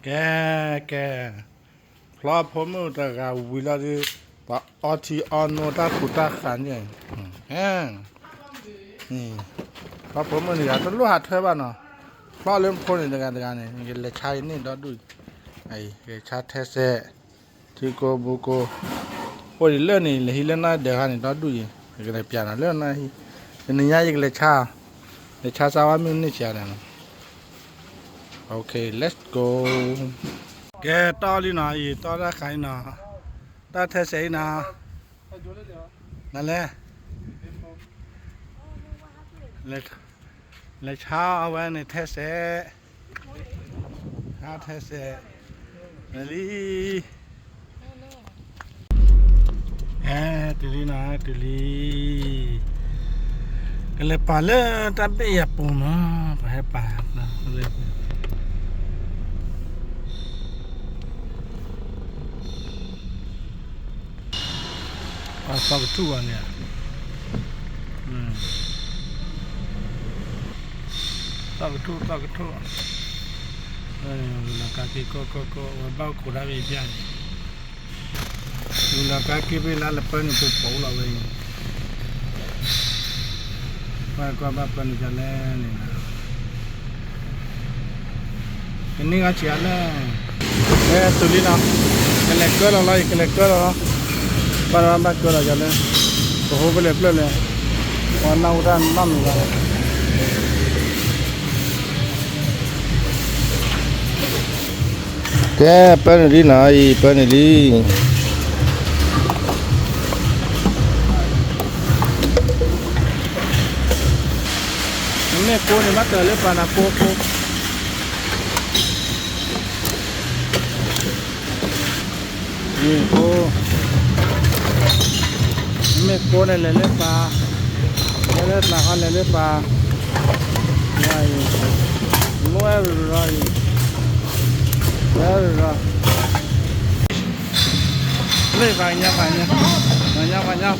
ကဲ, ကဲ, ဖျီဖိမုၣ်တဂၤဝံၤလီၤဒီး ပှၤအီထံအီနိတၢ်ခူးတၢ်ဃာ်န့ၣ်, ဖျီဖိမုၣ်တဂၤတလိၣ်ဟးထွဲဘၣ်နီၤ, ဖျီလၢဖိန့ၣ်တဂၤတဂၤန့ၣ် ယကလဲၤဆါအံၤန့ၣ်ဒီဒူၣ်, ယကလဲၤဆါထဲစဲး ထံကိဘိကိ, အိၣ်ဒံးလၢန့ၣ် လဲၤဟံးလၢနီၢ်ဒဲးခါန့ၣ် ဒီဒူၣ်အံၤ ယကလဲၤပျးနီၤလၢနီၢ်ဟံၣ်, တနံၤညါယကလဲၤဆါ, လဲၤဆါစါဝါမ့ၢ်န့ၢ်ဆံးဒဲးနီၤ, OK, let's go. ကဲ တီၢ်လံနီၤအံၤ တီၢ်တၢ်ဃာ်အံၤနီၤ, တၢ်ထဲစဲးအံၤနီၤ, နလဲၤ လဲၤဆါအဝဲန့ၣ်ထဲစဲး, ဆါထဲစဲး, နလံ, အဲ တုၤလံနီၤ တုၤလံ, ကလဲၤပာ်လၢတၢ်ဘ့ၣ်ယၤပူၤနီၤ, ပဟဲပာ် ပှၤသီကထူၣ်အီၤန့ၣ်, သီကထူၣ် သီကထူၣ်, ဝံၤလီၤကါက့ၤကီကီကီ ဝဲဘၣ်အိၣ်ခိးတၢ်ဘ့ၣ်ယၤန့ၣ်, ဝံၤလီၤကါက့ၤဘ့ၣ်လၢလၢပၢန့ၣ်ပူၤပိာ်လီၤဝဲအံၤ, ပှၤကွၢ်ဘၣ်ပၢန့ၣ်ကလဲၣ်န့ၣ် ကန့ၢ်ဂၤဆံးအါလဲၣ်, အဲ တုၤလံနီၤ, ကလဲၤကၢလီၤလီၤ ယကလဲၤကၢလီၤလီၤ, ဘၣ်တဘၣ်ဘၣ်ကၢလီၤယၤလၢ, ကဟိပလဲၤဖျၢၣ်လဲၣ်, ပှၤနၢ်ဟူတၢ်နီတမံၤဘၣ်, ကဲ ပၢန့ၣ်လံနီၤအံၤ ပၢန့ၣ်လံ. နမ့ၢ်ကိးန့ၣ် ဘၣ်တၢ်လၢပှၤနၤကိးကိး, မ့ၢ်ကိး, မ့ၢ်ကိးန့ၣ်လဲၤလၢပှၤ, လဲၤလၢပှၤဃီလဲၤလၢပှၤ, ဝဲအံၤ, မ့ၢ်ဝဲရူၤရူၤအံၤ, ဝဲရူၤရူၤ လၢပှၤကညီ ပှၤကညီ, ပှၤကညီ ပှၤကညီ,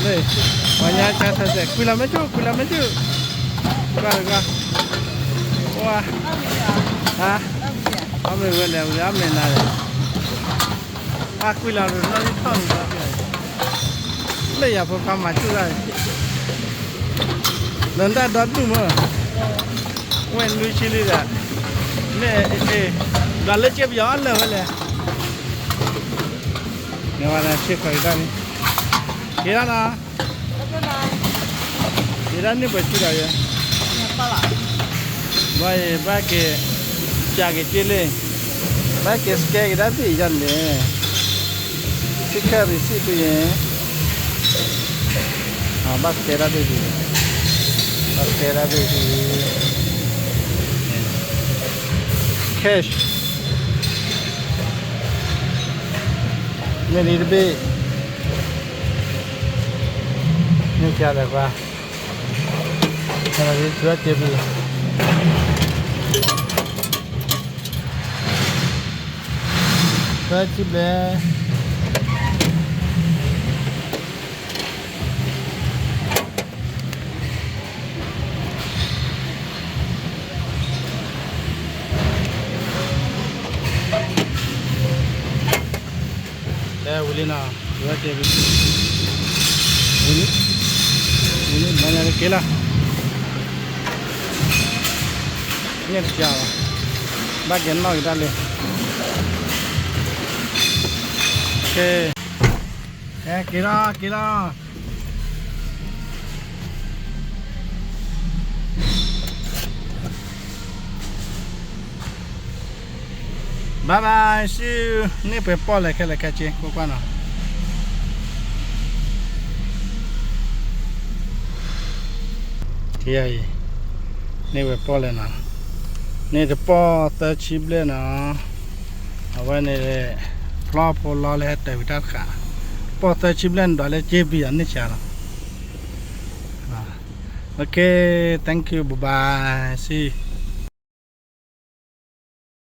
လၢ, ပှၤကညီကါထဲစဲး ကွံာ်လီၤမ့ၢ်ဆူၣ် ကွံာ်လီၤမ့ၢ်ဆူၣ်, ကွၢ်တကွၢ်, ဝါ, ဟါ, အမ့ၢ်ဝဲလဲၣ် ဝဲအမ့ၢ်နၤလဲၣ်, အကွံာ်လီၤနီၢ်လံထီၣ်န့ၣ်, လၢယၤဖိခွါမၤဆူၣ်တၢ်န့ၣ်, လၢတၢ်ဒီဒူၣ်မး, ဝဲနွံဆံလံဒီး, မ့ၢ်, ဒီးလၢက့ပယီၤအလၢာ်ဝဲလဲၣ် န့ၣ်ဝဲဒၣ်ဆ့ခွဲးကတၢၢ်န့ၣ်, က့ၤဒၣ်နီၤ, က့ၤဒၣ်န့ၢ်ပှဲၤစုဒီးယဲ, ဘၣ်အံၤ ဘၣ်က့ၤ, ကးက့ၤက့လ့ၣ်, ဘၣ်က့ၤ scan က့ၤဒၣ်ဘ့ၣ်ယဲန့ၣ်, ဆ့ခဲ receipt ဖဲယဲ, ဘၣ် scan ဒၣ်ဘ့ၣ်ဖဲယဲ, ဘၣ် scan ဒၣ်ဘ့ၣ်ဖဲယဲ, cash မ့ၢ်ဒ်တဘ့ၣ်, မ့ၢ်ကလဲၤကွၢ်, ကဲလီၤ သုဝဲက့ၤပူၤ, သၢဆံဘျဲၣ် တဲဝံၤလံနီၤ, ဝဲက့ၤဝံၤ, ဝံၤလံ, ဝံၤလံ မၤညါက့ၤလီၤ, န့ၣ်တကးဘၣ်, ဘၣ်က့ၤနီၣ်က့ၤတၢ်လံ, က့ၤ, က့ၤလီၤ က့ၤလီၤ. Bye bye, see you, န့ၢ်ပှဲၤပီၣ်လဲၣ်ခဲလၢာ်ခဲဆ့ ကွၢ်ကွၢ်နီၤ, ထံအံၤ, န့ၢ်ပှဲၤပီၣ်လဲၣ်နီၤ, န့ၢ်တပီၣ်သၢဆံဘျဲၣ်နီၤ, အဝဲန့ၣ်, ဖျီဖိလီၤလၢဟဲတၢၤဝံၤတၢ်တဃာ်, ပီၣ်သၢဆံဘျဲၣ်န့ၣ်ဒီးလၢက့ပယီၤန့ၢ်ဆံးလီၤ. Okay, thank you, bye bye, see you.